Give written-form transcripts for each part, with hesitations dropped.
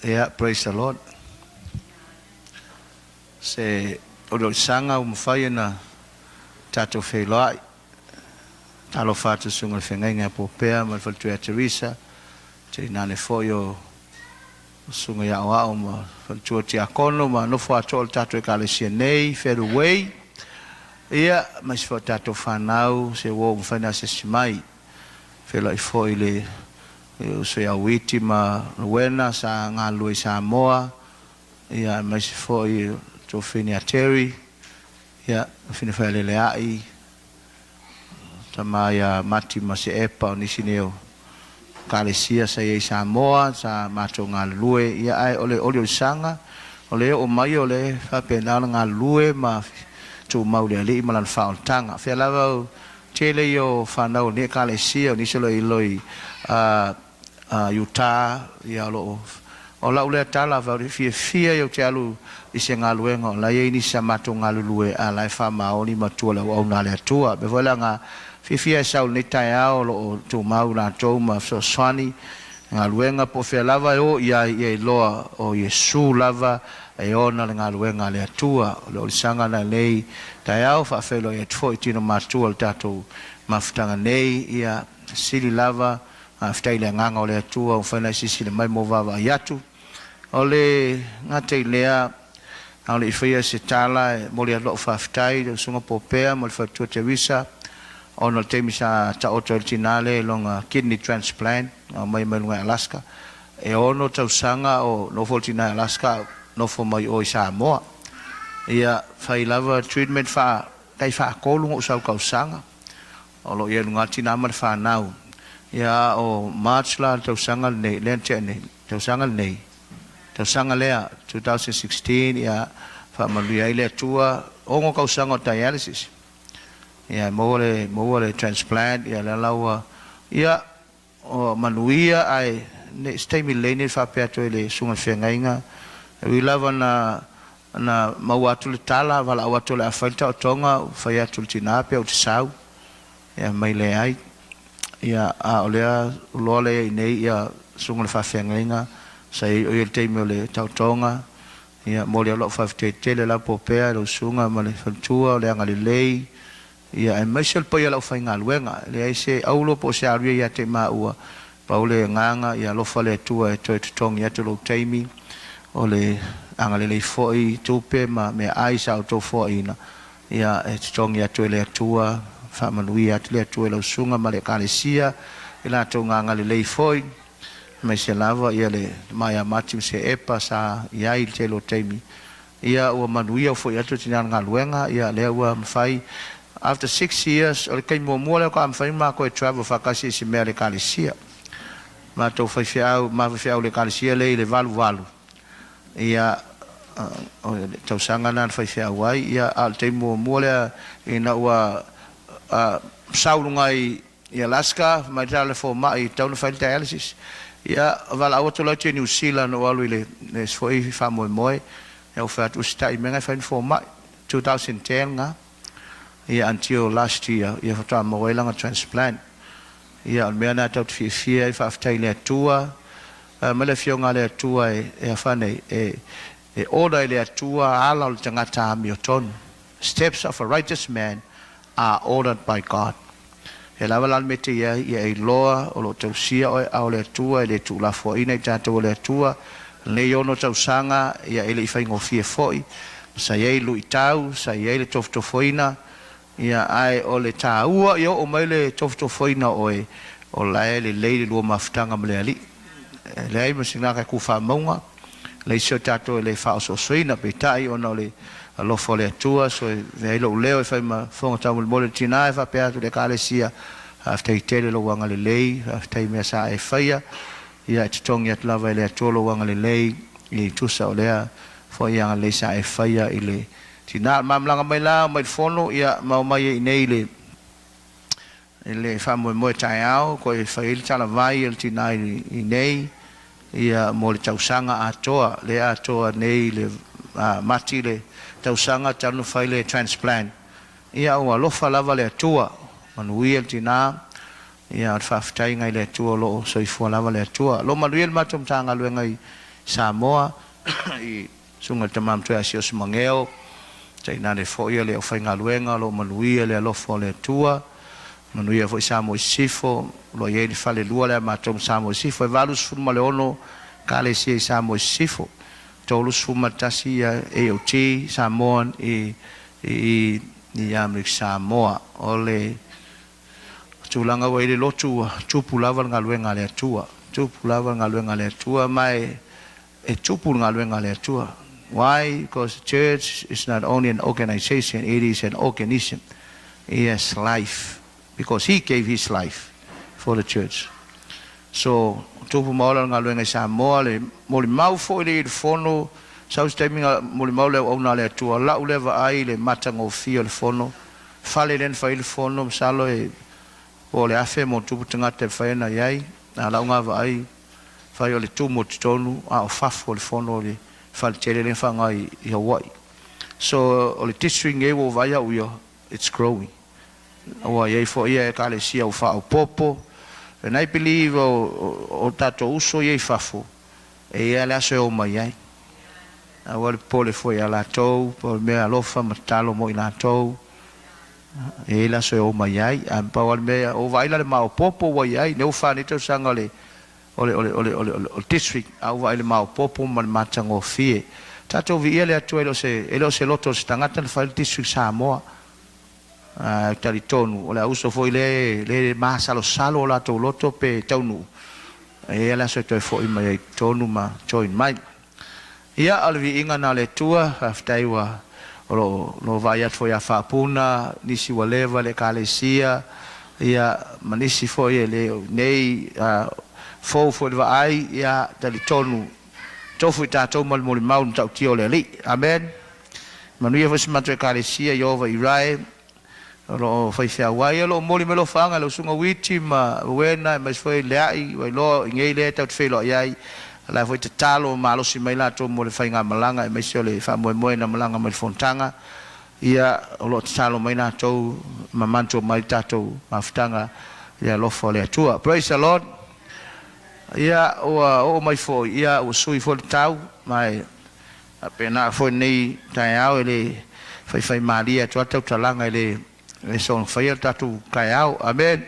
Ia, praise the Lord. Se oliolisaga ua mafai ona tatou feiloai. Talofa atu i le Susuga i le Feagaiga ia Popea ma le faletua ia Teresa, tainane foi o Susuga ia Aoao ma faletua Tiakono ma nofo atoa o le tatou Ekalesia nei, Federal Way, ia, aemaise foi o tatou fanau, se ua mafai ona asiasi mai. Feiloai foi i le uso ia Uiti ma Rowena sa galulue i Samoa, ia, aemaise foi o Tofini ia Terry, ia, Fine Faialeleai, tama ia Mati ma Seepa o nisi nei o Ekalesia sa i ai i Samoa sa matou galulue. Ia, ae o le oliolisaga o le oo mai o le faapena ona galulue ma tumau i le Alii ma lana faaolataga. Fea lava o tele ia o fanau o lenei Ekalesia, o nisi o lo o i Utah, ia, o lo o o lau lea tala o le fiafia ia ou te alu i se galuega o la e i ai nisi sa matou galulue a la e faamaoni ma tua le auauna a le Atua. Mea foi la ga fiafia e sau i lenei taeao o lo o tumau latou ma fesoasoani galuega po o fea lava e o i ai, ia iloa o Iesu lava e ona le galuega a le Atua. O le olisaga na i lenei taeao, faafeiloai atu foi i tino matua o le tatou mafutaga nei, ia sili lava. Faafetai i le agaga o le Atua ua mafai ona e silasila mai ma ou vaavaai atu. O le gata i lea, a o le i faia se tala, e momoli atu lau faafetai i le Usuga Popea ma le Faletua Teresa, ona o le taimi sa taoto ai le tina lea i lona kidney transplant, na aumai mai luga i Alaska. E 6 tausaga o nofo le tina i Alaska a o nofo mai o i Samoa. Ia, fai lava treatment faa tai faatolu ona ou sau tausaga. O lo o i ai luga tina ma le fanau. Ia, o March la le tausaga lenei, lea na tea nei, tausaga lenei, tausaga lea, 2016, ia, faamanuia ai le Atua, 6 tausaga o dialysis. Ia, maua le, maua le transplant, ia, lea la ua, ia, o manuia, ae ne, se taimi lelei nei faapea atu ai le susuga i le feagaiga, e ui lava na na maua atu le tala, valaau atu o le a fai le taotoga, ua fai atu le tina pe ou te sau, ia mai leai. Ia, a o lea loa lea i nei, ia, susuga i le faafeagaiga, sa i ai o ia i le taimi o le taotoga, ia, momoli atu lau faafetai tele la Popea i lau susuga ma le faletua o le agalelei, Ia, aemaise o le paia o le aufaigaluega. E leai se aulo po o se alu ia te maua, pau le agaga, ia alofa le Atua e toe totogi atu lou taimi, o le agalelei foi i tupe ma meaai sa outou foaina, ia, e totogi atu e le Atua, faamanuia atu le Atua i lau susuga ma le Ekalesia i latou agalelei foi, aemaise lava ia le tama ia Mati ma Seepa sa i ai i le tele o taimi. Ia ua manuia ua foi atu tina le galuega, ia lea ua mafai after 6 years, o le taimi muamua lea faatoa mafai ona matou e travel faatasi i se mea a le Ekalesia. Matou faifeau, ma faifeau i le Ekalesia lea i le 88, ia, o le tausaga lena na faifeau ai. Ia, a o le taimi muamua lea ina ua sau luga i Alaska mai le fomai tau na fai le dialysis, ia, valaau atu loa i New Zealand ou alu i le isi foi faamoemoe, ia, ou fai atu usitai mea na e fai na fomai 2010 na, ia, until last year, ia, faatoa maua ai lana transplant. Ia, o le mea na tatou te fiafia ai, faafetai i le Atua ma le afioga a le Atua e e afa nei e order e le Atua ala o le tagata amiotonu. Steps of a righteous man are ordered by God. E lava la le mea te ia ia e iloa o lo o tausia oe a o le Atua e le tuulafoaina i tatou e le Atua lenei 6 tausaga. Ia, e le i faigofie foi, sa i ai luitau, sa i ai le tofotofoina, ia, ae o le taua ia oo mai le tofotofoina oe o la e lelei le lua mafutaga ma le Alii. E leai ma se gata e ku faamauga leisi o tatou e le faaosoosoina, peitai ona o le alofa o le Atua. So e avea ai lou leo e fai ma fofoga taumolimoli o le tina e faapea atu i le Ekalesia, faafetai tele lou agalelei, faafetai mea sa e faia. Ia, e totogi atu lava e le Atua lou agalelei i tusa o lea foi agalelei sa e faia i le tina. Mamalaga mai la mai le fono, ia, ma o mai ai nei le faamoemoe taeao koe fai ai le talavai o le tina i nei, ia, mo le tausaga atoa le atoa nei le Mati le tausaga talu fai le transplant. Ia, ua alofa lava le Atua, manuia le tina. Ia, o le faafetaiga i le Atua o lo o soifua lava le Atua. Lo manuia le matou Matagaluega i Samoa i Susuga i le Tama Matua ia Siosomageo, tainane foi le aufaigaluega o lo o manuia i le alofa o le Atua. Manuia foi Samoa i Sisifo, o lo o i ai le falelua lea a matou ma Samoa i Sisifo. E 86 Ekalesia i Samoa i Sisifo, 31 ia AOG Samoan i i i Amerika Samoa. O le tulaga ua i ai le lotu ua tupu lava le galuega a le Atua, tupu lava le galuega a le Atua ma e e tupu le galuega a le Atua. Why? Because the church is not only an organization, it is an organism. It has life because he gave his life for the church. So, tupu ma ola le galuega i Samoa, le molimau foi le i le fono, sau se taimi na molimau le auauna a le Atua, lau lea vaai i le matagofie o le fono, fale lea na fai ai le fono, masalo e po o le 1000 ma ona tupu tagata e mafai ona i ai, a o lau na vaai, fai o le tumu o totonu a o fafo o le fono o le fale tele lea na faaaoga i Hawaii. So o le district nei ua ou vaai au ia, it's growing. Ua i ai foi ia Ekalesia ua faaopoopo and I believe o tatou uso ia i fafo e i ai le aso e o mai ai. Aua le popole foi ia latou, pau le mea alofa ma tatalo mo i latou. E i ai le aso e oo mai ai, ae pau lava le mea, ua vaai la i le maopoopo ua i ai, lea ua fa nei tausaga o le o le o le o le o le o le district, a ua vaai i le maopoopo ma le matagofie. Tatou viia le Atua e le o se e le o se loto o se tagata na fai ai le district Samoa. Ae ou te talitonu o le auso foi lea e le masalosalo o latou loto pe taunuu, e i ai lava le aso e toe foi mai ai i totonu ma join mai. Ia, o le viiga na o le Atua, faafetai ua o lo o vaai atu foi ia Faapuna, nisi ua leva i le Ekalesia, ia, ma nisi foi e le o nei fou foi i le vaai, ia, talitonu, tofu i tatou ma le molimau i le matautia o le Alii. Amen. Manuia foi si matou Ekalesia i Ova i Rae, o lo o faifeau ai, o lo o momoli mai alofaaga i lau Susuga Uiti ma Rowena aemaise foi Leai, ua iloa i nei lea tatou te feiloai ai, o la e foi tatalo malosi mai latou mo le faigamalaga aemaise o le faamoemoe na malaga mai le fonotaga, ia o lo o tatalo mai latou ma manatua mai le tatou mafutaga i le alofa o le Atua. Praise the Lord. Ia ua oo mai foi, ia ua sui foi le tau, ma e Faapena foi lenei taeao e le faifaimalie atu lava le tautalaga e le soona faia le tatou taeao. Amen.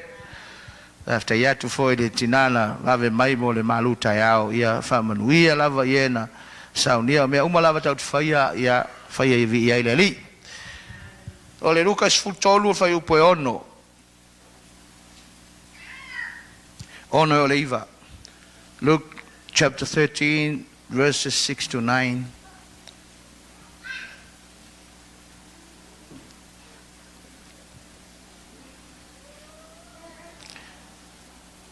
Faafetai atu foi i le tina na vave mai mo le malu taeao, ia faamanuia lava i e na saunia. O mea uma lava tatou te faia, ia faia ia viia ai le Alii. O le Luka 13 o le fuaiupu e 6. 6 e oo i le 9. Luke chapter 13 verses 6 to 9.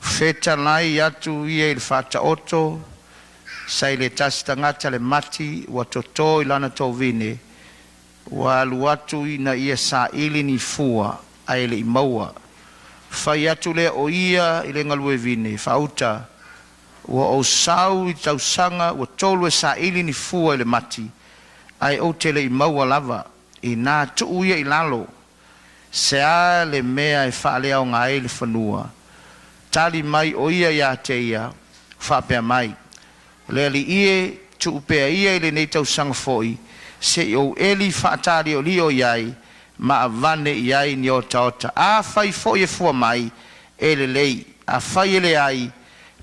Fetalai atu ia i le Faataoto, sa i le tasi tagata le mati ua toto i lana tovine, Ua alu atu ina ia saili ni fua, ae le i maua. Fai atu lea o ia i le galuevine, Faauta, ua ou sau i tausaga ua tolu e saili ni fua i le mati, ae ou te le i maua lava. Inā tuu ia i lalo, se a le mea e faaleaoga ai le fanua? Tali mai o ia iā te ia, faapea mai, Le Alii e, tuu pea ia i lenei tausaga foi, se i ou eli faataliolio i ai ma avane i ai ni otaota. Afai foi e fua mai, e lelei, afai e leai,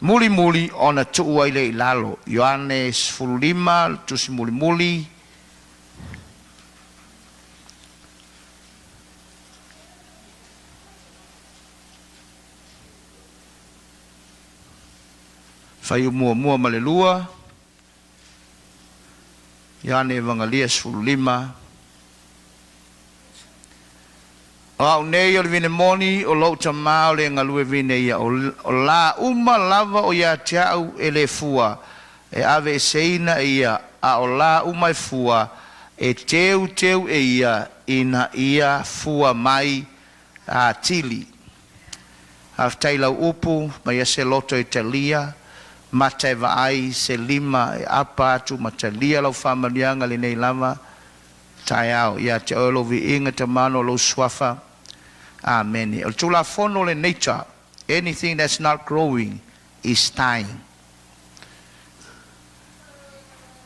mulimuli ona tuu ai lea i lalo. Ioane 15, le Tusi Mulimuli. Faiu muamua ma le lua, Ioane Evagalia 15. O au nei o le vine moni, o lou Tamā o le galue vine ia, o lā uma lava o ia te au e le fua, e aveeseina e ia, a o lā uma e fua, e teuteu e ia, ina ia fua mai atili. Faafetai i lau upu, mai ia se loto e talia, mata e vaai, se lima e apa atu ma talia lau faamanuiaga lenei lava taeao. Ia te oe lou viiga, Tama, ona o lou Suafa. Amene. O le Tulafono o le nature, anything that's not growing is dying.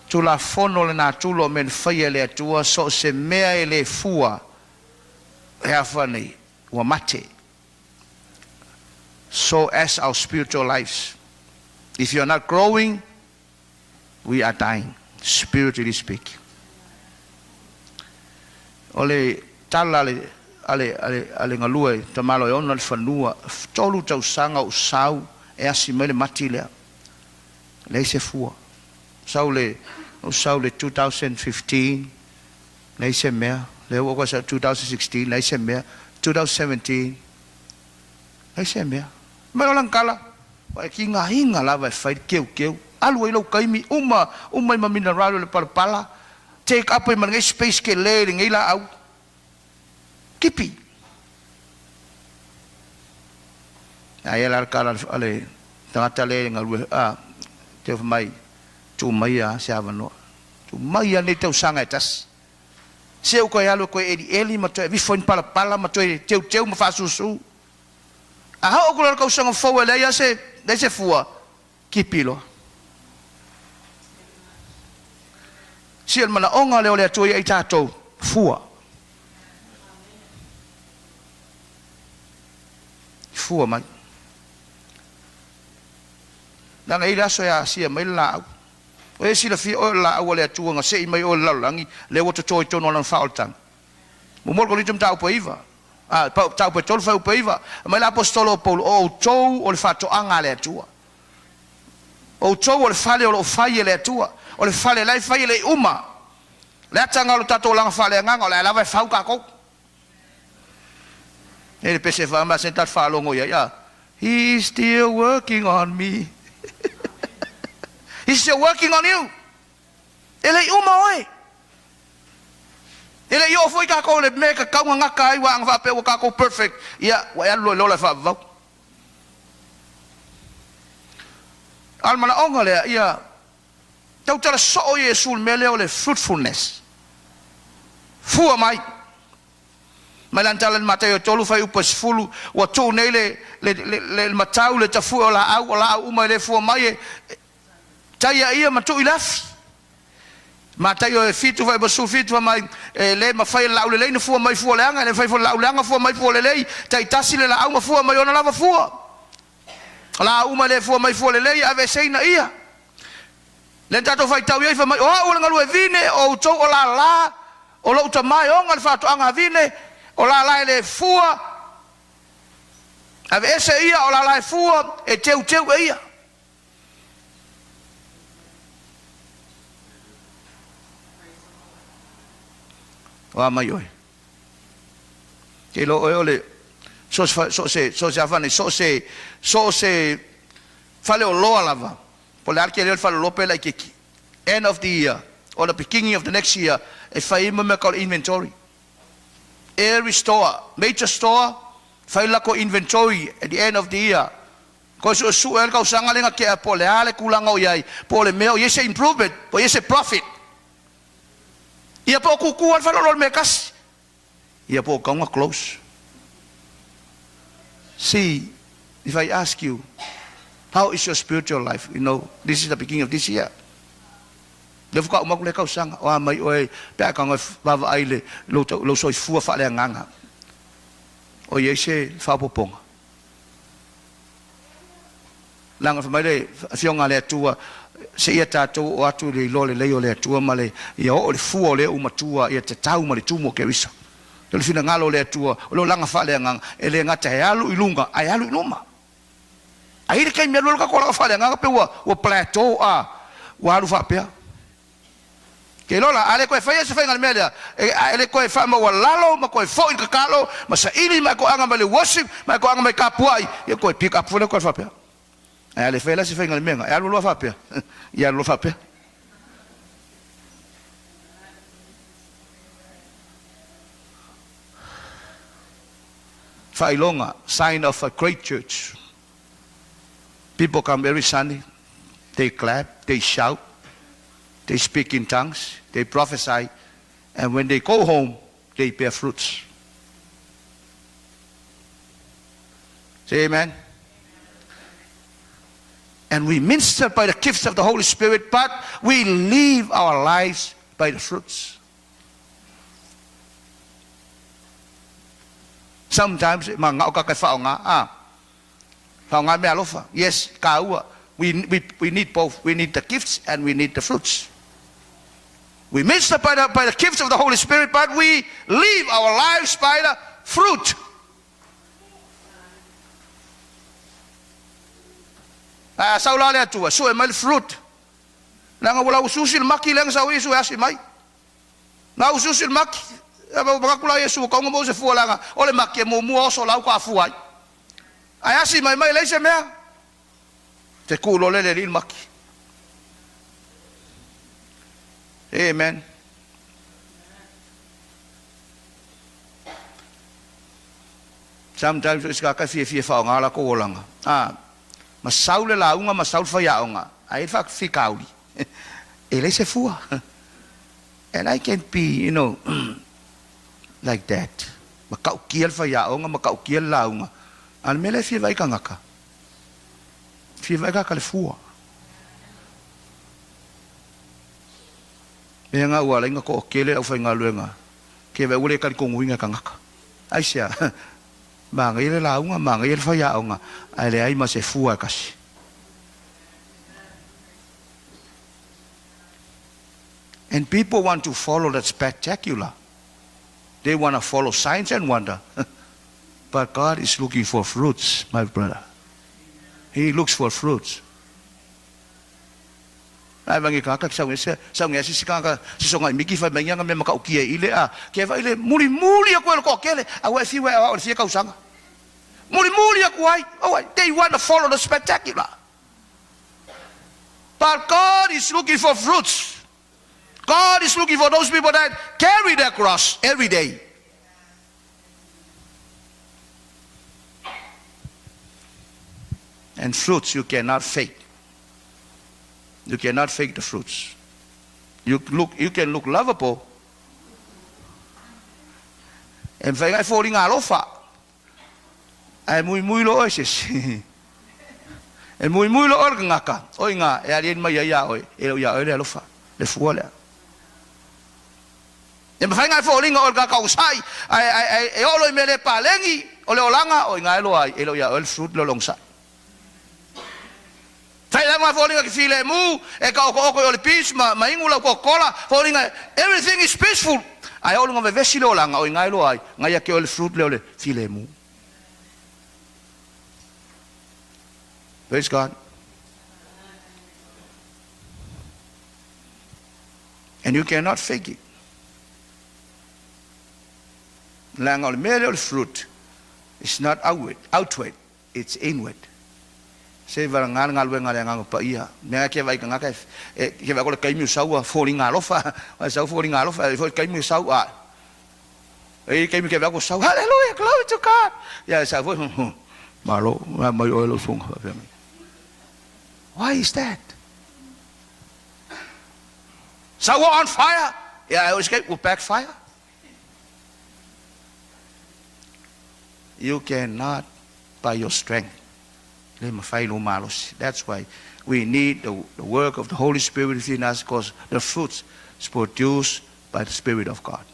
Tulafono o le natura o mea na faia e le Atua, so o se mea e le fua, e afa nei, ua mate. So as our spiritual lives. If you are not growing, we are dying, spiritually speaking. O le tala a le, a le, a le galue tamalo e ona le fanua, 3 tausaga o sau e asi mai le mati lea. Leai se fua. Sau le, o sau le 2015, leai se mea. Le ua sa 2016, leai se mea. 2017, leai se mea. Mai o langkala, wa e ki ngā hinga lava e fai keu keu. Alu ai lau kaimi, uma, uma i ma mineral le palapala. Take up i ma ngai space ke le le ngai la au. Kipi. Ai la kala ale tagata le galue a te mai tu mai a se avanoa. Tu mai a nei tausaga e tasi. Se u koe alu koe eli eli ma toe vifo in pala pala ma toe teu teu ma faasusu. A hao ko la tausaga fou e leai se leai se fua kipi loa. Si el mana onga le o le Atua ia i tātou fua. Fua mai. Langa i le aso e asia mai le laau. O e silafia o le laau o le Atua nga sei mai o le lalolagi le ua toto i tonu o lana faaolataga. Mo mo Korinto mataupu 9. A pa mataupu 3 fuaiupu 9. Mai le aposetolo o Paulo o outou o le faatoaga a le Atua. O outou o le fale o loo fai e le Atua. O le fale lai fai e le uma. Le ataga o le tatou olaga faaleagaga o le a lava e fau kākou. E le pese wha ma se tat whaalongo ia ia. He's still working on me. He's still working on you. E le uma oe. E le i oo foi kākou le mea ka kaunga ngaka ai wa anga whaapea ua kākou perfect. Ia, ua e alu loa i lola e whaavavau. A o le manaoga lea, ia tautala soo Iesu le mea lea o le fruitfulness. Fua mai. Mai lana tala i le Mataio 3 fuaiupu 10, ua tuu nei le, le, le, le, le matau le tafue o laau uma e le fua mai e taia ia ma tuu i le afi. Mataio e 7 fuaiupu 17 fa mai e le mafai e le laau lelei na fua mai fua leaga, e le mafai foi le laau leaga fua mai fua lelei, taitasi le laau ma fua mai ona lava fua. O laau uma e le fua mai fua lelei, aveeseina ia. Le tatou faitau iai fa mai o au o le galue vine, o outou o lala, o lou tamā e ona le faatoaga vine, o lala e le fua, aveese ia, o lala e fua, e teuteu e ia. O a mai oe. Ke lo oe o le so so se so se afane so se so se fale o loa lava. Po le ake le fale o loa pe lai kiki. End of the year or the beginning of the next year e fai ma me call inventory. Every store, major store, fai lako inventory at the end of the year. Ko su su el kausaga le ke po le ale kulanga o iai, po le mea o iai se improvement, po iai se profit. Ia po kuku al falo me kasi. Ia po kaunga close. See, if I ask you, how is your spiritual life? This is the beginning of this year. Le fuka uma le kausaga o a mai oe pe a kaunga vava ai le lo lo soifua faaleagaga. O iai se faaopoopoga. Laga fa mai le afioga a le Atua se ia tatou o atu le iloa lelei o le Atua ma le ia oo le fua o le umatua ia tatau ma le tumu o Keriso. O le finagalo o le Atua o le olaga faaleagaga e le gata e alu i luga ae alu i luma. Ai le taimi alu alu tatou olaga faaleagaga pe ua ua plateau a ua alu faapea. Ke lola ale koe faia se faiga le mea lea e a ele koe faamaualalo ma koe fo'i le tatalo ma saili ma e koaga mai le worship ma e koaga mai tapuai ia koe pick up foi lea koe faapea. Ae ale faia la se faiga le mea e alu loa faapea. Ia alu loa faapea. Faailoga, sign of a great church. People come every Sunday, they clap, they shout, they speak in tongues, they prophesy, and when they go home, they bear fruits. Say amen. And we minister by the gifts of the Holy Spirit, but we live our lives by the fruits. Sometimes ma ngao ka kai whaonga, ah, whaonga me alofa. Yes, ka ua. We need both. We need the gifts and we need the fruits. We minister by the gifts of the Holy Spirit, but we live our lives by the fruit. A sau la le Atua, sue mai le fruit. Leaga ua lauususi le maki lea na sau ai Iesu e asi mai. Na ususi le maki. E manatu la Iesu ua tauga maua se fua leaga o le maki e muamua oso lau faatoa fua ai. Ae asi mai mai e leai se mea. Te tuu loa lea e le Alii le maki. Amen. Sometimes o isi tagata e fiafia e faaaoga o latou olaga. A, ma sau le lauga ma sau le faiaoga, ae i ai le faafitauli, e leai se fua. And I can be, you know, like that. Matautia le faiaoga, matautia le lauga, a o le mea lea e fia vaai tagata, e fia vaai tagata i le fua. Mea na ua ala ai ona toatele le aufaigaluega, ke vaai ua le talitonuina e tagata. Aisea? Manaia le lauga, manaia le faiaoga, ae leai ma se fua e tasi. And people want to follow that spectacular. They want to follow signs and wonder. But God is looking for fruits, my brother. He looks for fruits. Ai vangi kaka sau ese sau nge sisi kaka siso ngai miki fai mai nga me maka ukia ile a ke vai le muli muli aku e ko kele a wa fiwa a o fia kausanga muli muli aku ai oh they want to follow the spectacular. But God is looking for fruits. God is looking for those people that carry their cross every day. And fruits you cannot fake. You cannot fake the fruits. You look, you can look lovable. E mafai ona e foliga alofa, ae muimui loa oe se isi. E muimui loa oe le tagata, o i ina e aliali mai ai ia oe, e le o ia oe le alofa, le fua lea. E mafai ona e foliga oe le tagata onosai, ae, ae, ae e oo loa i mea le paleni o le olaga, o i ina e loa ai, e le o ia oe le fruit lea o le onosai. Failaga foliga ki filemu, e ka okooko i o le peace ma, ma inu lau Coca-Cola, foliga everything is peaceful. Ae oo luga vevesi le olaga, o i ina e loa ai, ngai ake oe le fruit lea o le filemu. Praise God. And you cannot fake it. Leaga o le mea lea o le fruit, it's not outward, outward. It's inward. Se valaga le galuega a le Agaga Paia. Mea e ke vaai tagata e, ke vaai ko le taimi o sau a foliga alofa, a sau foliga alofa, e foi taimi o sau a e i taimi ke vaai ko sau, hallelujah, glory to God. Ia e sau foi, malo, mai oe lou susuga faapea mai. Why is that? Sau on fire. Yeah, I always get will backfire. You cannot by your strength. Le mafai lou malosi. That's why we need the work of the Holy Spirit within us, because the fruits is produced by the Spirit of God.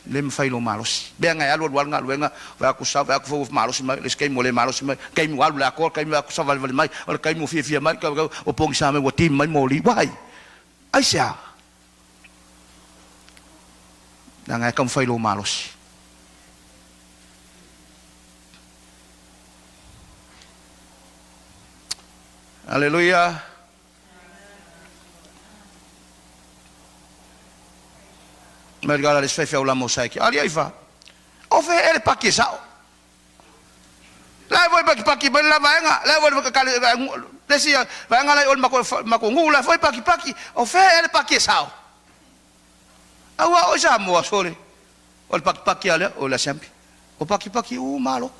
Le mafai lou malosi. Mea ngai alu alu alu galuega, vaai atu sau, vaai atu foi ua malosi mai, le isi taimi ua le malosi mai, taimi ua alu le atoa, taimi ua savalivali mai, o le taimi ua fiafia mai, ua pogisa mai, ua dim mai moli. Why? Aisea? Leaga e taumafai lou malosi. Aleluia. Mai le gala le sfefe au lamo saiki. Ali ai fa. O fe ele paki e sao. La e foi pakipaki mai le la vaega, la e foi le isi vaega la i o le matou nuu la e foi pakipaki, o fea ea le paki e sao? Aua o i Samoa sole, o le pakipaki a lea, o le assembly. O pakipaki uma a lotu.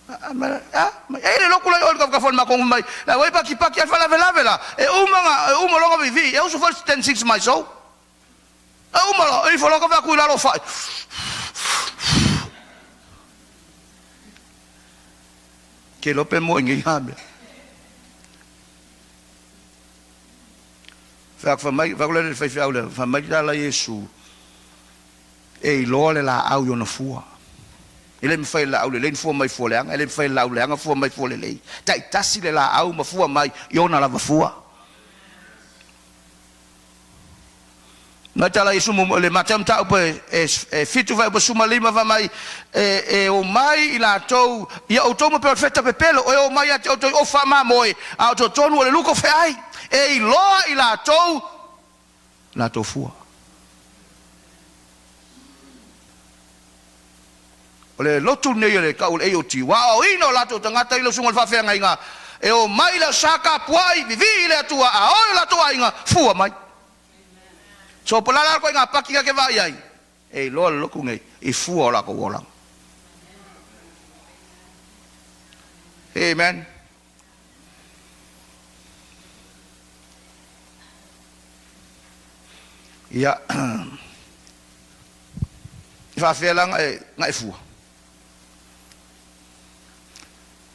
E le lotu la i o i le tafatafa o le matou nuu mai, la e foi pakipaki a le faalavelave la, e uma na, e uma loa ona viivii, e usu foi le 10-6 mai sou. E uma loa, e ifo loa kave atu i lalo o fai. Ke iloa pe mo'i nei a mea. Fai atu, fai mai, fai atu le faifeau lea, fai mai tala Iesu, e iloa le laau i ona fua. E le mafai e le laau lelei ona fua mai i fua leaga, e le mafai e le laau leaga ona fua mai i fua lelei. Taitasi le laau ma fua mai i ona lava fua. Mai tala Iesu mo le Mateo mataupu e 7 fuaiupu 15 fai mai, E o mai i latou ia outou ma pei o le feta pepelo, e o mai ia te outou i ofa mamoe, a o totonu o le luko feai, e iloa i latou latou fua. O le lotu lenei o le tau o le AOG, ua aoaoina o latou tagata i le usuga o le faafeagaiga e omai i le Aso Sa tapuai, vivii i le Atua, a o i o latou aiga, fua mai. So po o le a la le ituaiga paki na e te vaai ai, e iloa le lotu nei i fua o latou olaga. Amen. Ia, e faafefea la ona e, na e fua?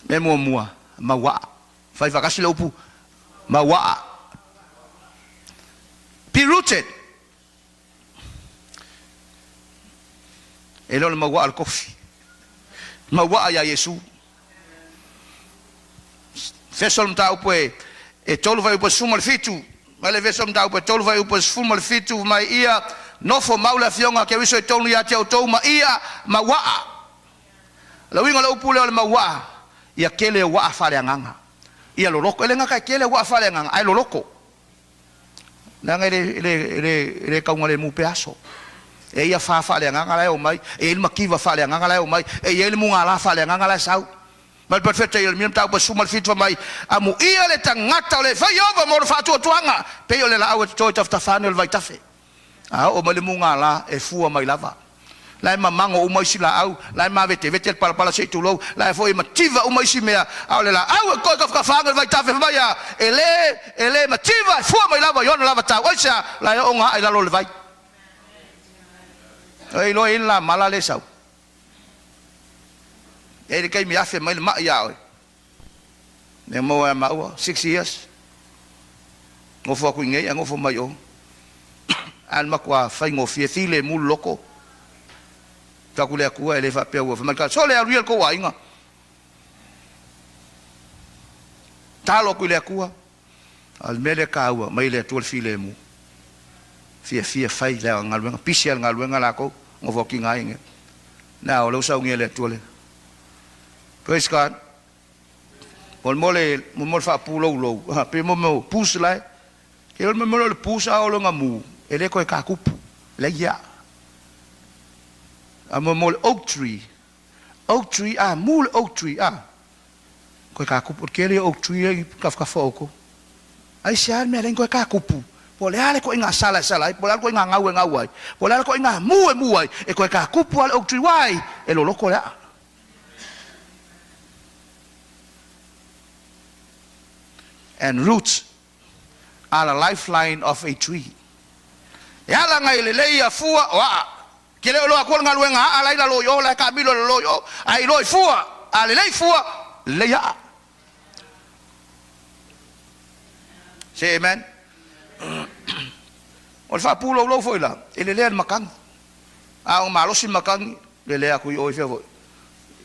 Mea muamua, mauaa. Fai faatasi le upu, mauaa. Be rooted. E le o le mauaa o le kofi. Mauaa iā Iesu. Feso le mataupu e 3 fuaiupu e 17. Mai le Efeso mataupu e 3 fuaiupu e 17 mai ia nofo mau le Afioga a Keriso i totonu ia te outou ma ia mauaa. O le uiga o le upu lea o le mauaa, ia tele ou aa faaleagaga. Ia loloto. E le gata e tele ou aa faaleagaga, ae loloto. Leaga e le, e le, e le, e le taugalemu pea aso. E i ai afa faaleagaga la e omai, e i ai le mativa faaleagaga la e omai, e i ai le mugala faaleagaga la e sau. Mai le Perofeta Ieremia mataupu e 17 fai mai, Amuia le tagata o le fai ova mo le faatuatuaga, pei o le laau e toto i tafatafa ane o le vaitafe. A oo mai le mugala, e fua mai lava. La e mamago uma isi laau, la e mavetevete le palapala se i tulou, la e foi e mativa uma isi mea, a o le laau e toe tafatafa ane o le vaitafe fai mai a, e le, e le mativa, e fua mai lava i ona lava tau. Aisea? La e oo ona aa i lalo o le vai. E iloa e i ai le lamala lea e sau. E i ai le taimi e afe mai le mai ia oe. Mea maua ia maua, 6 years. Nofo atu i inei ae nofo mai o. Ae le matua faigofie, filemu le loto. Fai atu le Atua e le faapea ua fai mai le tagata, sole alu ia le tou aiga. Talo atu i le Atua. A o le mea lea e taua, mai le Atua le filemu. Fiafia fai le galuega, pisi lava i le galuega latou, nofo atu i ina i inei. Now, o lea ua saunia e le Atua le. Praise God. Mo le mo le mo mo le faapulou pe mo mo pus la e. Ke le mo le pus a o le ngamu e le koe ka kupu. Le ia. A mo mo le oak tree. Oak tree a mu le oak tree a. Koe ka kupu ke le oak tree e kafakafa oko. Ai se a mea le koe ka kupu. Po le a le koe ngā sala e sala ai, po le a le koe ngā ngau e ngau ai, po le a le koe ngā mu e mu ai, e koe ka kupu a le oak tree wai e loloko le aa. And roots are the lifeline of a tree. E ala ngai lelei ia fua o aa. Ke le o loa atua le galuega aa la i lalo i o, la e taamilo i lalo i o, ae iloa i fua, a lelei fua, lelei aa. Say amen. O le faapulou foi la, e lelea le matagi. A o malosi le matagi, lelea atu i o i fea foi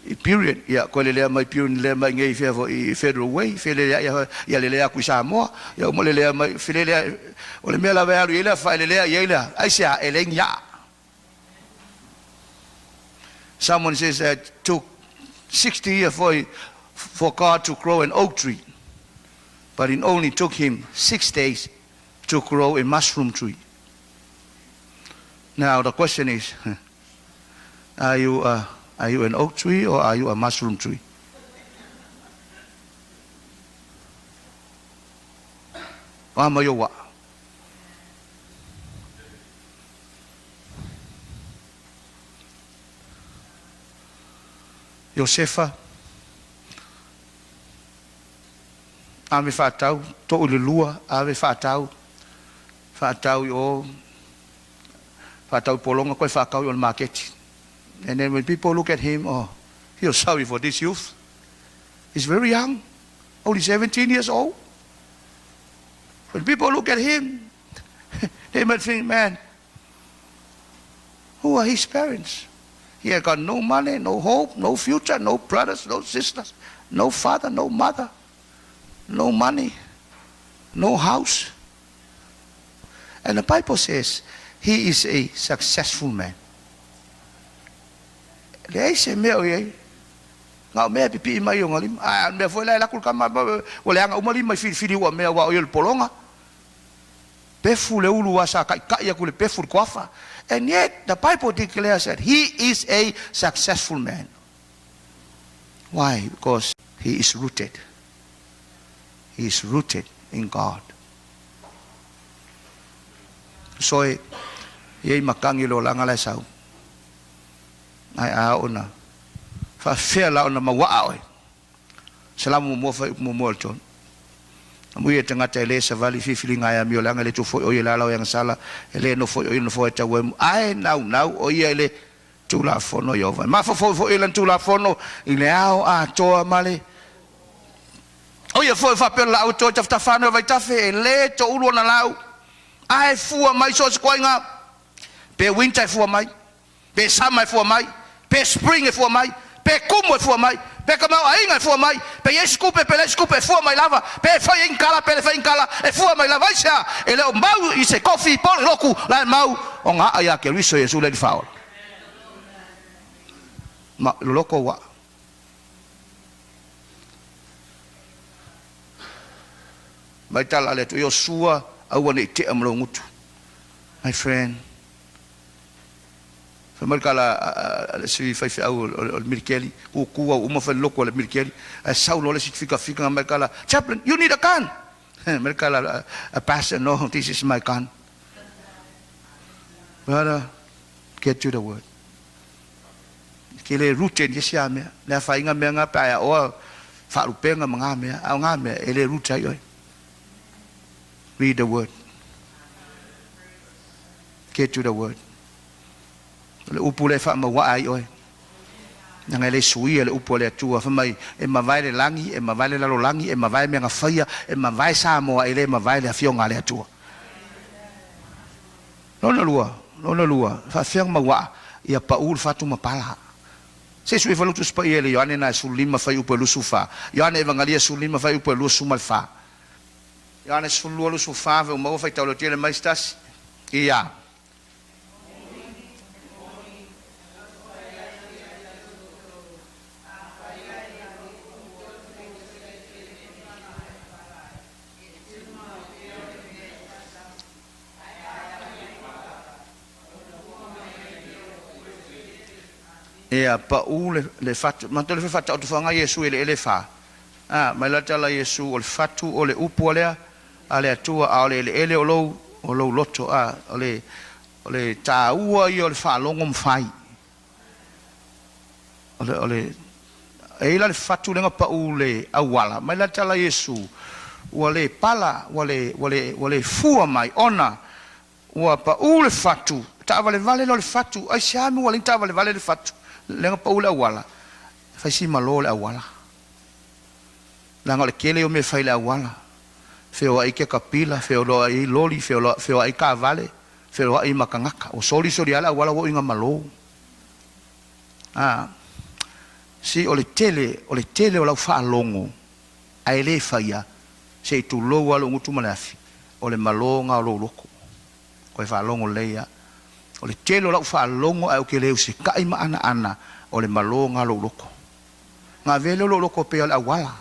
i Period, ia koe lelea mai Period, lelea mai nei i fea foi i Federal Way, feleleai ia, ia lelea atu i Samoa, ia uma lelea mai, feleleai, o le mea lava e alu i ai le afa, e lelea i ai le a, aisea, e leai ni aa. Someone says that it took 60 years for God to grow an oak tree, but it only took him 6 days to grow a mushroom tree. Now the question is, are you an oak tree or are you a mushroom tree? O a mai o aa. Iosefa, ave faatau, to'u i le lua, ave faatau, faatau i o, faatau i pologa, koe faatau i o le maketi. And then when people look at him, oh, feel sorry for this youth. He's very young, only 17 years old. When people look at him, they might think, man, who are his parents? He had got no money, no hope, no future, no brothers, no sisters, no father, no mother, no money, no house. And the Bible says he is a successful man. Leai se mea o i ai. Na o mea e pipii mai i ona lima. A o le mea foi la e alu atu le tama, ua leaga uma lima i filifili ua mea aua o ia o le pologa. Pefu le ulu aua sa taitai atu i le pefu i le toafa. And yet the Bible declares that he is a successful man. Why? Because he is rooted. He is rooted in God. Soe, e i ai matagi i le olaga la e sau. Ae a oo ina faafefea la ona mauaa oe? Salamo muamua fai upu muamua o le tonu. Amuia tagata e le savali i filifiliga e amio leaga e le tu foi o ia i le ala o e agasala, e le nofo foi o ia i le nofoa e tau ai, ae naunau o ia i le Tulafono a Ieova. E mafaufau foi i lana Tulafono i le ao atoa ma le O ia foi faapea o le laau e to i tafatafa ane o le vaitafe, e le toulu ona lau, ae fua mai so o se toaiga, pe winter e fua mai, pe summer e fua mai, pe spring e fua mai, pe kumu e fua mai, pe tamaoaiga e fua mai, pe i ai se tupe pe leai se tupe e fua mai lava, pe fai ai ni tala pe le fai ni tala e fua mai lava. Aisea? E le o mau i se tofi po o le lotu la e mau o na aa ia Keriso Iesu le Alii Faaola. Ma loloto ua. Mai tala ale atu Iosua aua ne i tea ma lou gutu. My friend, Fai mai le tala a le isi faifeau o le militeli, tutu au uma fai le lotu a le militeli, ae sau loa le isi fikafika mai le tala, Chaplain, you need a gun! Fai mai le tala a pastor, no, this is my gun. Brother, get to the word. Ke le rooted i esi a mea. Le afaina mea nga pe a e aoa faalupenga ma nga mea, a o nga mea e le root ai oe. Read the word. Get to the word. O le upu lea e faamauaa ai oe. Leaga e le suia le upu a le Atua. Fai mai, e mavae le lagi, e mavae le lalolagi, e mavae mea na faia, e mavae Samoa, e le mavae le Afioga a le Atua. Lona lua, lona lua, e faafefea ona mauaa ia pau le fatu ma pala. Se i sui fai lou Tusi Paia i le Ioane na e 15 fuaiupu e 24. Ioane Evangalia 15 fuaiupu e 24. Ioane 12 24 ve uma ua faitau leo tele mai se tasi. Ia. Ia, pau le, le fatu, matou le faataoto faga Iesu i eleele e fa. A, mai la tala Iesu, o le fatu o le upu a lea, a le Atua, a o le eleele o lou, o lou loto. A, o le, o le taua ia o le faalogo ma fai. O le, o le, e i la le fatu lea na pau le auala, mai la tala Iesu, ua le pala, ua le, ua le, ua le fua mai, ona Ua pau le fatu, taavalevale loa le fatu, aisea mea ua alai taavalevale le fatu, lea na pau le auala, fai si malo le auala. Leaga o le tele o mea e fai i le auala, feoai ketapila, feoai loli, feoai taavale, feoai ma tagata. Ua soli soli lava le auala ua oo ina malo. A, si o le tele, o le tele o lau faalogo ae le faia, se i tulou lava lou gutu ma le afi, o le maloga o lou loto. Koe faalogo lelei a. O le tele o lau faalogo ae ou te le usitai ma anaana, o le maloga o lou loto. Na avea lea o lou loto pei o le auala.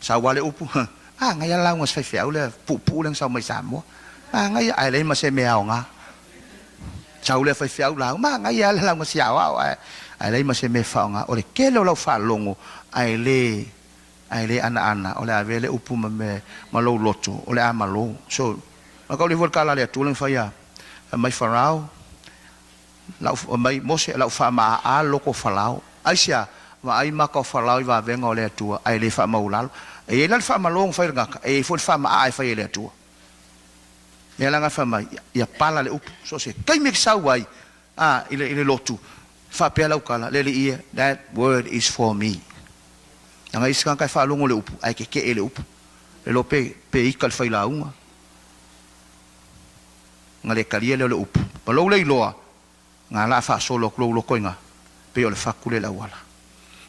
Sau lava le upu, huh, manaia le lauga a si faifeau lea puupuu lea na sau mai Samoa. Manaia, ae leai ma se mea aoga. Sau lea faifeau lauga, manaia lava le lauga si aoao ae leai ma se mea e faaaoga. O le tele o lau faalogo ae le Ae le anaana, o le a avea le upu ma me ma lou loto, o le a malo. So, ma kau le fua le tala a le Atua le fai a, fai mai Farao, lau, fai mai Mose, lau faamaaa le loko o Farao. Aisea? Vaai maka o Farao i vavega o le Atua, ae le faamaulalo. E i ai la le faamalo na fai e le tagata, e i ai foi le faamaa e fai e le Atua. Lea la na fai mai, ia pala le upu, so o se taimi e te sau ai, a, i le, i le lotu, faapea lau tala, le Alii e, that word is for me. Leaga e i ai isi tagata e faalogo i le upu ae keke'e i le upu, le iloa pe pe ika i le failauga ona le talia lea o le upu. Ma lou le iloa, na la a faasolo atu lou loto i ina, pei o le fatu lea i le auala.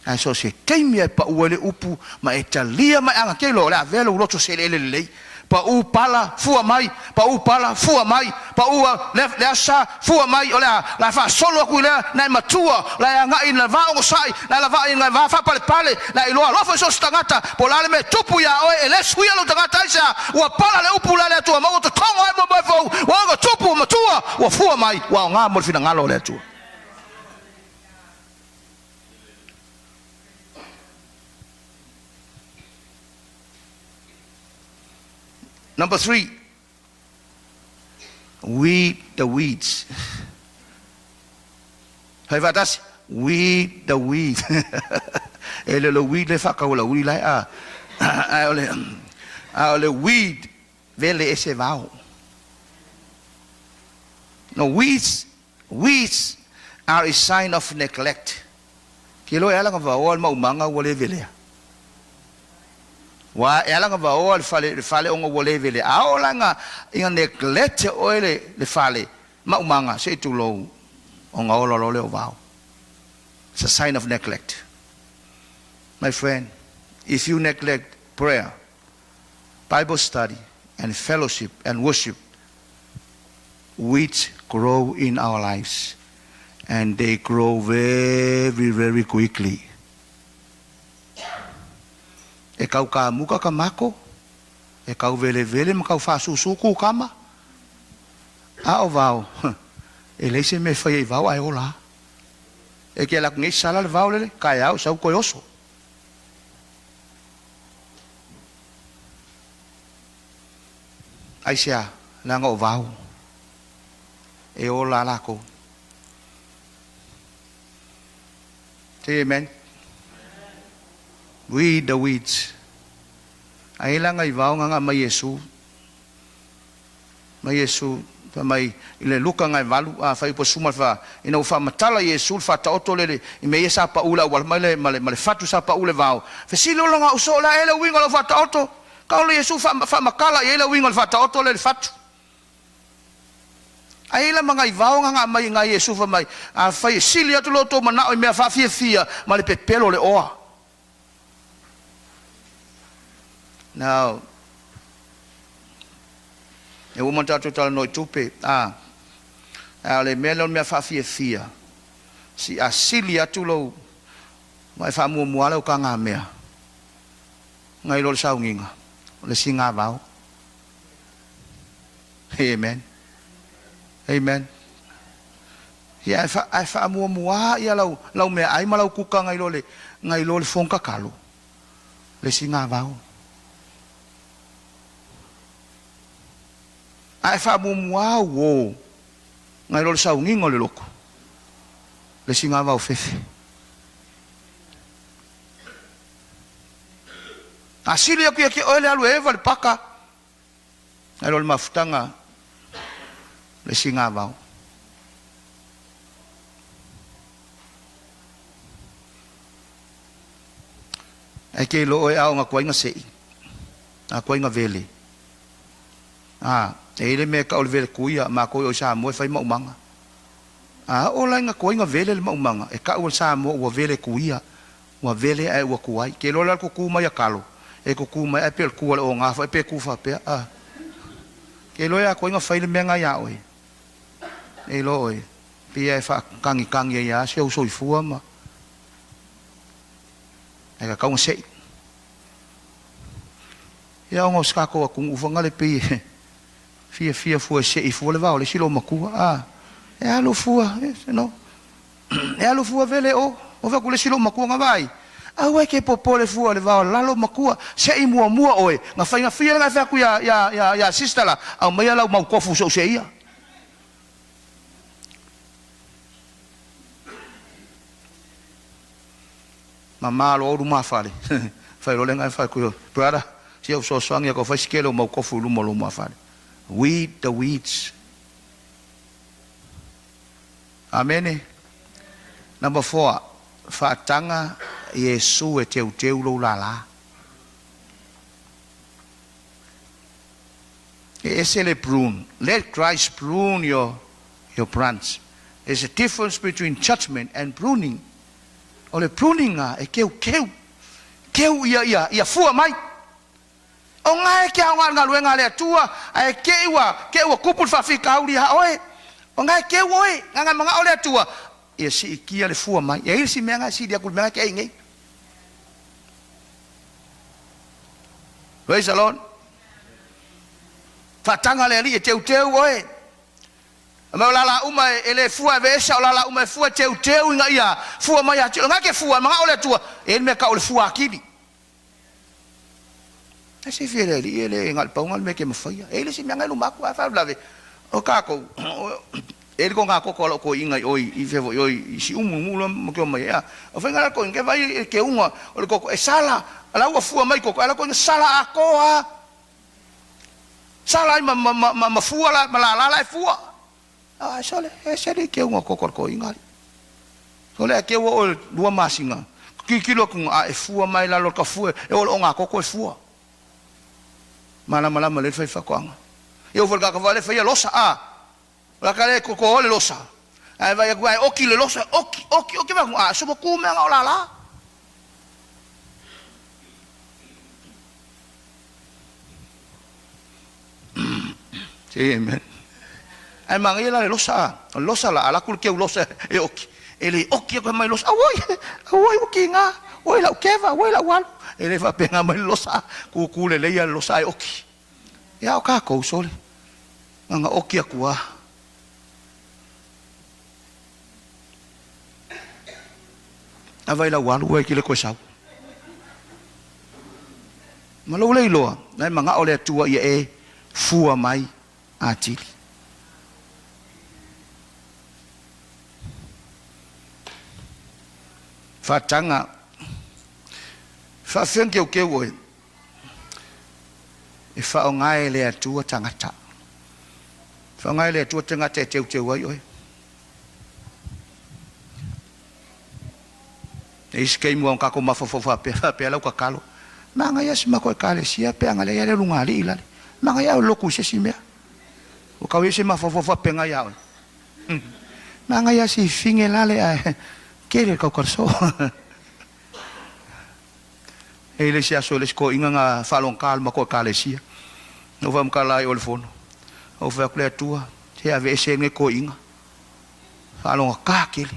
Ae so o se taimi lava e pau ai le upu ma e talia ma e agatia iloa, o le a avea lou loto se eleele lelei. Pau pala, fua mai, pau pala, fua mai, pau le, le Aso Sa, fua mai, o le a, o le a faasolo atu i lea, na e matua, o le a e agai i le va onosai, na e lavaai i le va faapalepale, na e iloa alofa i so o se tagata, po o le a le mea e tupu iā oe, e le suia lou tagata, aisea? Ua pala le upu la le Atua ma ua totogo ai moemoe fou, ua oga tupu, ua matua, ua fua mai, ua aoga mo le finagalo o le Atua. Number three, weed the weeds. Fai faatasi, weed the weed. E le o le weed le faatau e le uli la e a. Ae o le, a o le weed, vele ese vao. No, weeds, weeds are a sign of neglect. Ke loa e ala na vaoa le maumaga ua le velea. Ua e ala na vaoa le fale, le fale ona ua le velea. A oo la ina, ina neglect oe le, le fale, maumaga, se i tulou, ona ola loa lea o vao. It's a sign of neglect. My friend, if you neglect prayer, Bible study and fellowship and worship, weeds grow in our lives and they grow very, very quickly. E kau kāmuka ka mako, e kau welewele ma kau fāsūsū kūkama. A o vao, e leai se mea e fai ai i vao ae ola a. E ke ala atu nei sala le vao lele, kaeao sau koe oso. Aisea? Leaga o vao e ola a lakou. Say amen. Weed the weeds. Ai laga i vao nga nga mai Iesu. Mai Iesu, fai mai, i le Luka ngai valu, a fai upu a Suma le fa, ina ua faamatala Iesu le faataoto le le, i mea ia sa pau le auala mai le, ma le, ma le fatu sa pau le vao. Fesili o lona uso, o le a ea le uiga o lau faataoto? Ka ole Iesu fa, faamatala i ai le uiga o le faataoto le le fatu. Ai la ma ngai vao nga nga mai ngai Iesu fai mai, afai e sili atu lo outou manao i mea faafiafia ma le pepelo o le oa. Now, e ua uma ona tatou talanoa i tupe, a, a o le mea lea o le mea faafiafia, si a sili atu lou, ma e faamuamua lava lau tagamea, nai lo le sauniga, o le sigavao. Amen. Amen. Ia, ae, ae faamuamua ia lau, lau meaai ma lau kuka nai lo le, nai lo le fono tatalo, le sigavao. Ae faamuamua uō nai lo le sauniga o le lotu, le sigavao fefe. A sili atu ia te oe le alu e eva le paka, Nai lo le mafutaga le sigavao. Ae ke iloa oe a o nga tuai nga seʻi, a tuai nga vele. A, e i ai le mea e tau o le vele kuia, matou i o i Samoa e fai maumaga. A oo la ina tuai na vele le maumaga, e tau e le Samoa ua vele kuia, ua vele ae ua tuai. Ke iloa la le tutu mai a kalo, e tutu mai ae pei o le tu a le oga foi pe tu faapea, a. Ke iloa ia tuai na fai le mea na iā oe. E iloa oe, pei lava e faatagitagi ai lava si ou soifua ma ae tatau na seʻi. Ia ona o se tatou atunuu foi na le pei e fiafia fua e seʻi fua le vao o le isi loomatua, a. E alu fua, no. E alu fua vele o, o fai atu le isi loomatua na vaai, Aua e te popole fua le vao lalo matua, seʻi muamua oe, na faigafie lena e fai atu ia, ia, ia, ia sister la, aumaia lau mau tofu se i ou seia. Mama loa ou lumafale, fai loa lena e fai atu, brother, se i ou fesoasoani atu e fai si tele o mau tofu i luma o lou lumafale. Weed the weeds. Amene. Number four, faataga Iesu e teuteu lou lala. E ese le prune. Let Christ prune your branch. There's a difference between judgment and pruning. O le pruning a e keukeu. Keu ia ia ia fua mai. O gae ke aoga o le galuega a le Atua, ae te i ua te i ua tupu le faafitauli ia oe. O gae keu oe, leaga e manao le Atua ia siitia le fua mai. E i ai le isi mea na e sili atu i le mea na e te ai nei. Praise the Lord. Faataga le Alii e teuteu oe. Ma o lala uma e le fua e aveese, a o lala uma e fua e teuteu ina ia fua mai atili. O lena e te fua, e manao le Atua, e i ai le mea e tau o le fua atili. Ae silafia e le Alii e le na o le pau lena o le mea e te mafaia. E i ai le isi mea na e i luma atu, ae faalavelave o tatou, e i ai le togatoto a lou toeaina i o i fea foi i o i Siumu, i nuu la ma te omai ai a. O faiga la le toeaina, ke vaai i le teuga o le toto e sala, o la ua fua mai toto, ae la toeaina sala atoa lava. Sala ai ma fua la, ma lala la e fua. Ae sole, e ese le teuga o toto a le toeaina alii. Sole a teu oe 2 masina, tilotilo atu a e fua mai lalo o le tafue, e oo i le ogatoto e fua. Malamalama lelei le fai faatoaga. Ia ua foi i le tagata foi lea e faia losa a. O la ka le toto le losa. Ae vaai atu ae oti le losa, oti, oti, oti, vaai atu a sopo tu mea na o lala. Say amen. Ae manaia la le losa a. O le losa la, a alu atu le teu losa e oti. E le oti atu mai losa, auoi, auoi ua kiga, oi lau keva, oi lau alu. E le faapena mai le losa, tutu lelei lava le losa ae oti. Ia a o tatou sole, na ona oti atu lava. A vai lau alu e te le toe sau. Ma lou le iloa, na e manao le Atua ia e fua mai atili. Faataga, faafefea ona keukeu oe e faaaoga e le Atua tagata. Faaaoga e le Atua tagata e teuteu ai oe. E isi taimi ua tatou mafaufau faapea, faapea lau tatalo, manaia si matou ekalesia pe ana leai a le luga alii i lale. Manaia au lotu i se isi mea. Ua tau i ai se mafaufau faapena ia oe. Manaia si fine lale ae tele le taukalaso. E i le isi aso i le isi toeaina na faalogata le matou ekalesia. Na ou faamatala ai o le fono. Ou fai atu le Atua, se aveese ai lenei toeaina. Faalogata tele.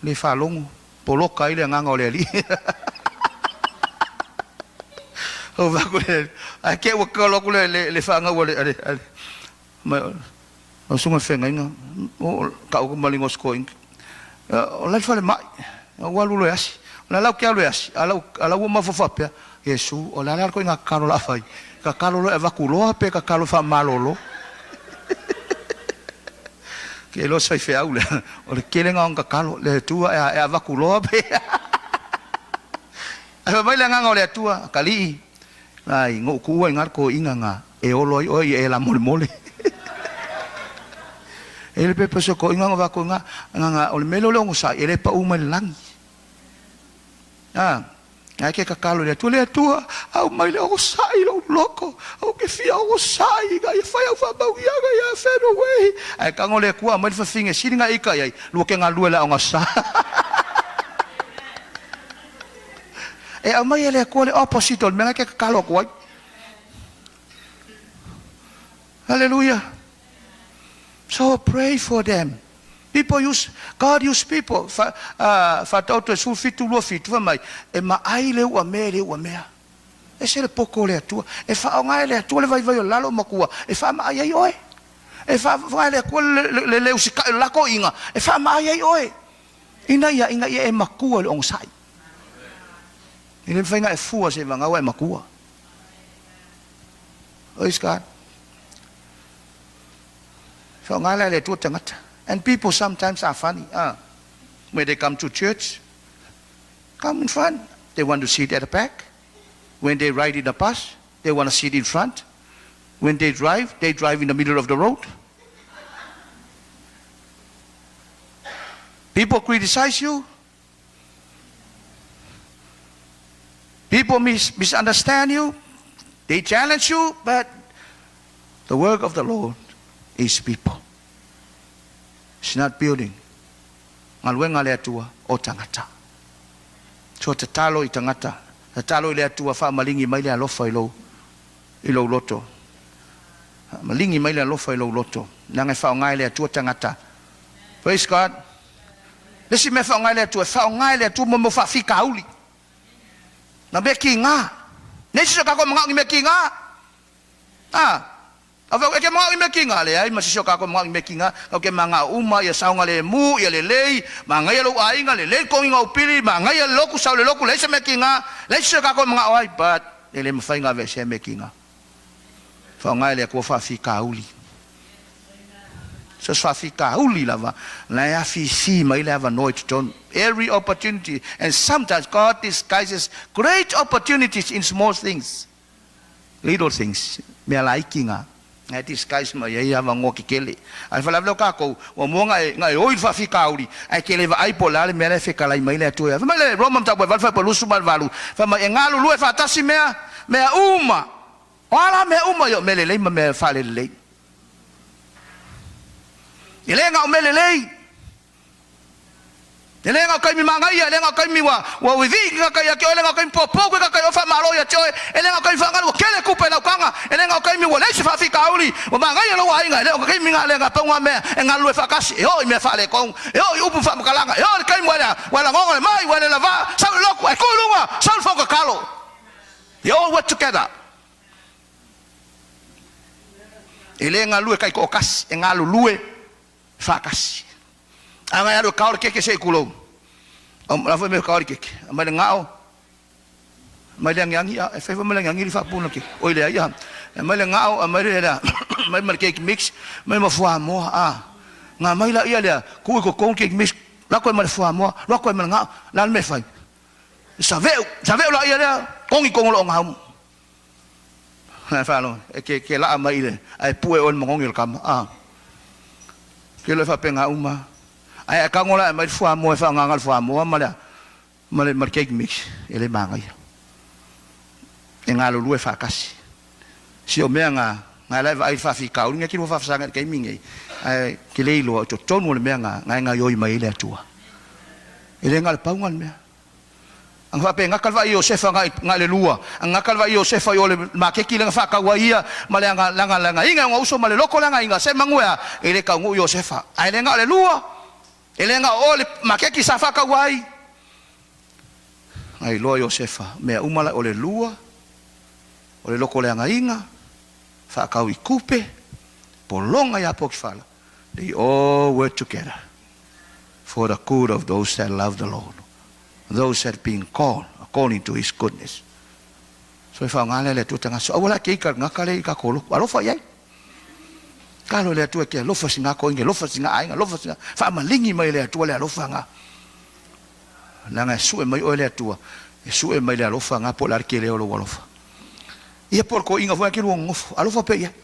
Le faalogo, poloka ai le agaga o le Alii. Ou fai atu le ae te i ua tatalo atu le fanau a le a le mai o susuga i le feagaiga o tau atu ma le igoa o si toeaina. O la e i le falemai, ua alu loa e asi. O la la ou te alu e asi, a la ua mafaufau faapea, Iesu, o le a la le ituaiga tatalo o le a fai? Tatalo loa e avatu loa pe tatalo e faamalolo? Ke iloa se faifeau lea, o le tele na o ana tatalo, le Atua e avatu loa pe. Ae fai mai le agaga o le Atua, atalii, ai, na ou tuua i ina le toeaina na e olo ai oe ia e lamolemole. E le pepe o se toeaina na avatu i ina, na o le mea lea o le onosai, e le pau mai le lagi. A, ae ke tatalo i le Atua, le Atua, aumai le onosai i lou loto, ou te fia onosai ina ia fai au faamanuiaga ia Fenway. Ae tago le Atua aumai le fafine sili na e ita i ai, lua te galulue i le aoga sa. E aumai e le Atua le opposite o le mea na e te tatalo atu ai. Hallelujah. So pray for them. People use, God use people. Fa, Faataoto e 17, 27, fai mai, e maai le uamea i le uamea. Ese le poto o le Atua. E faaaoga e le Atua le vaivai o lalo matua, e faamaai ai oe. E faaaoga e le Atua le le usitai o le la toeaina, e faamaai ai oe. Ina ia e matua i le onosai. E le mafai ona e fua seivagau e matua. Praise God. Faaaoga la e le Atua tagata. And people sometimes are funny. When they come to church, come in front. They want to sit at the back. When they ride in the bus, they want to sit in front. When they drive in the middle of the road. People criticize you. People misunderstand you, they challenge you, but the work of the Lord is people. It's not building. Galuega a le Atua o tagata. So tatalo i tagata, tatalo i le Atua faamaligi mai le alofa i lou i lou loto. Maligi mai le alofa i lou loto. Leaga e faaaoga e le Atua tagata. Praise God. Le isi mea faaaoga e le Atua, e faaaoga e le Atua mo mea o faafitauli. Na mea kiga. Nei sisi o kākou manao i mea kiga. Ah, Afai e ke manao i mea kiga, leai ma sisi o kākou manao i mea kiga, kau ke magao uma ia saogalemu, ia lelei, magaia lou aiga, lelei le togiga o pili, magaia le lotu, sau le lotu, leai se mea kiga, leai sisi o kākou manao ai, but e le mafai ona aveesea mea kiga. Faaaoga e le Atua faafitauli. So se faafitauli lava, la e afifi mai le avanoa i totonu. Every opportunity, and sometimes God disguises great opportunities in small things. Little things, mea laiti na, na e disguise mai ai avanoa kekele. A e faalavelave o kākou, ua mua ona e, ona e oi i le faafitauli, ae e te le vaai po o le a le mea la e fetalai mai le Atua ia. Fai mai le Roma mataupu e 8 fuaiupu 28, fai mai, e galulue faatasi mea, mea uma. O a la mea uma? Ia o mea lelei ma mea faalelelei. E le na o mea lelei. E le na o taimi manaia, e le na o taimi ua ua vivii ke tagata ia te oe, e le na o taimi poupou ke tagata i oe faamalo ia te oe, e le na o taimi faagalu ua tele tupe i lau taga, e le na o taimi ua leai se faafitauli, ua manaia lou aiga, e le o ka taimi na lea na pau na mea e galulue faatasi, e oo i mea faaletonu, e oo i upu ma faamatalaga, e oo i le taimi ua e ua e lagona le mai, ua e le lavaa, sau i le lotu, ae tu i luga, sau i le fono tatalo. They all work together. E le galue taitoatasi, e galulue faatasi. A ngai alu e kao le keke se i kulou. O la foi me kao le keke. A mai le ngao, mai le angiangi, a e fai foi mai le angiangi li faapuna keke. Oi le ai a. E mai le ngao, a mai le lea, mai ma le cake mix, mai ma fuamoa, a. Nga mai la ia lea, ku i totonu cake mix, lako e ma le fuamoa, lako e ma le ngao, la le mea e fai. Saveu, saveu la ia lea, kogi kogo loo ngau. E faalogo, e ke, ke laa mai i le, ae pue oe i le magogi o le kama. A. Ke loe faapena uma. Ae a tago la e aumai le fuamoa e faagaga le fuamoa ma le, ma le, ma le cake mix, e le manaia. E galulue faatasi. Si o mea na, na la e vaai i le faafitauli, nei te lua faafasaga i le taimi nei, ae te le iloa o totonu o le mea na, na e gaioi mai ai le Atua. E le na o le pau na o le mea. Ana faapea e gata le vaai Iosefa agai le lua, ana gata le vaai Iosefa i o le maketi lea na faatau ai ia ma le aga le aga ina e ona uso ma le loto le againa, semanu e a, e le taunuu Iosefa. Ae le na o le lua, e le na o o le maketi sa faatau ai. Na iloa Iosefa, mea uma la o le lua, o le loto leagaina, faatau i tupe, pologa ia Potifala, they all work together for the good of those that love the Lord, those that been called according to his goodness. So e faaaoga lea le Atua tagata. So aua la ke ika gata le i ka kolo. Alofa i ai. Kalo le Atua ke alofa singa ko inge, alofa singa aiga, alofa singa. Faamaligi mai le Atua le alofa nga. Leaga e sue mai oe le Atua, e sue mai le alofa nga po o le a le tele o lou alofa. Ia po o le toeaina foi a ke lua nonofo, alofa pea i ai.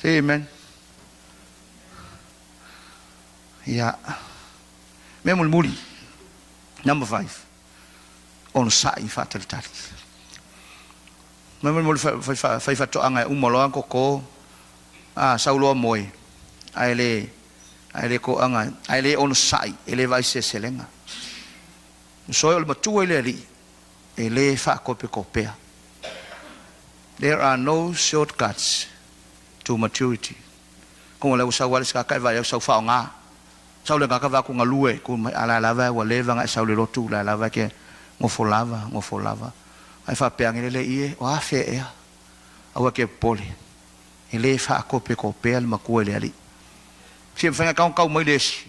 Say amen. Ia. Mea mulimuli. Number 5. Onosai faatalitali. Mea mulimuli fai faatoaga e uma loa koko a sau loa moe ae le ae le toaga ae le onosai e le vaai se seleselega. Soe o le matua i le alii e le faakopekopea. There are no shortcuts to maturity. Kongo le ua sau ale sika kai vai au sau faaaoga. Sau le gaka va ku galue ku mai a la lava ua leva ona e sau le lotu la lava ke gofo lava gofo lava. Ae faapea ane le ie o afea ea aua ke popole e le faakopekopea le matua i le alii. Fia mafai ona tau tau mai le esi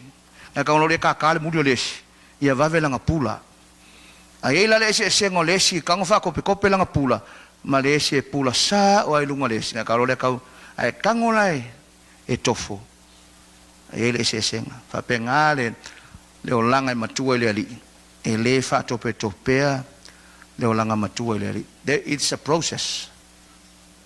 ae tau loa le kaka le muli o le esi ia vave lana pula. Ae i ai la le eseesega o le esi e tago faakopekope lana pula ma le esi e pula sao ai i luga o le esi. Ae tau loa lea tau ae tago la e tofo. E i ai le eseesega. Faapena le le olaga e matua i le Alii, e le faatopetopea le olaga matua i le Alii. There it's a process,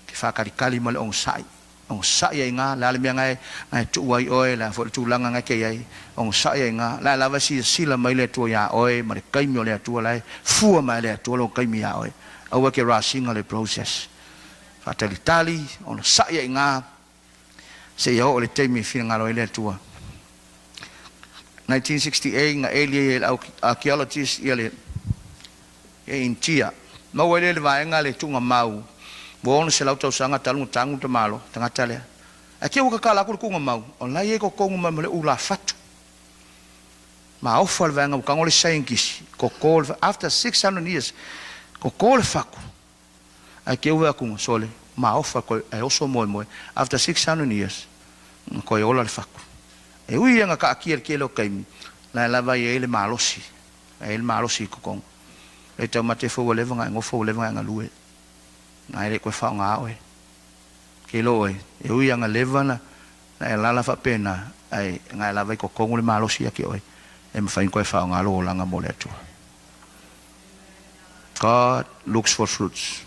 ke faakalikali ma le onosai. Ogosaʻi ai iina, le a le mea gae gae tuʻu ai oe, le a foʻi le tulaga gae te iai, ogosaʻi ai iina. La e lava e silasila mai le Atua iā oe ma le taimi o le Atua la e fua mai le Atua lona taimi iā oe. Aua e te rush ina le process. Faatalitali, ogosaʻi ai iina seia oo i le taimi e finagalo ai le Atua. 1968 na eli ai e le archaeologist ia le e Initia. Maua ai lea i le vaega le tuugamau ua 600 tausaga talu ona tanu le tamaloa tagata lea. Ae te i ua tatala atu le tuugamau, o la e i ai totonu mai ma le ulafatu. Maofa le vaega ua tago le saienitisi, toto le, after 600 years, toto le fatu. Ae te i ua vaai atu, sole, maofa toe, ae oso moemoe. After 600 years, na toe ola le fatu. E ui ia na taatia i le tele o taimi, la e lava e i ai le malosi, e i ai le malosi i totonu. E taumate foi ua leva ona e nofo ua leva ona e galue. Na e le toe faaaoga oe. Ke iloa oe, e ui lava ina leva na e alaala faapena, ae na e lava i totonu le malosi ia te oe, e mafai ona toe faaaoga lou olaga mo le Atua. God looks for fruits.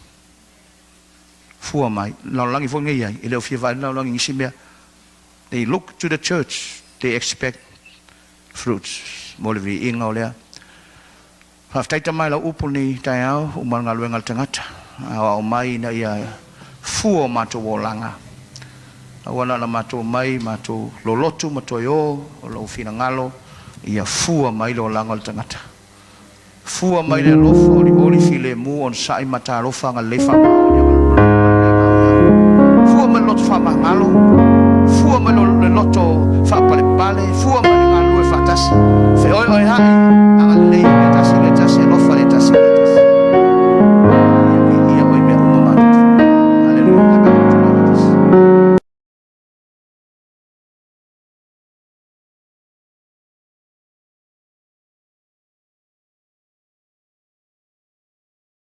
Fua mai. Lalolagi foi nei ai, e le o fia vaai le lalolagi i nisi mea. They look to the church, they expect fruits. Mo le viiga o lea. Faafetai Tama i lau upu lenei taeao, uma le galuega a le tagata. Aoao mai ina ia fua o matou olaga. Aua na ona matou omai, matou lolotu ma toe o, o lou finagalo, ia fua mai le olaga o le tagata. Fua mai le alofa, olioli, filemu, onosai, matalofa, agalelei, faamaoni, agalelei, fua mai le loto faamagalo.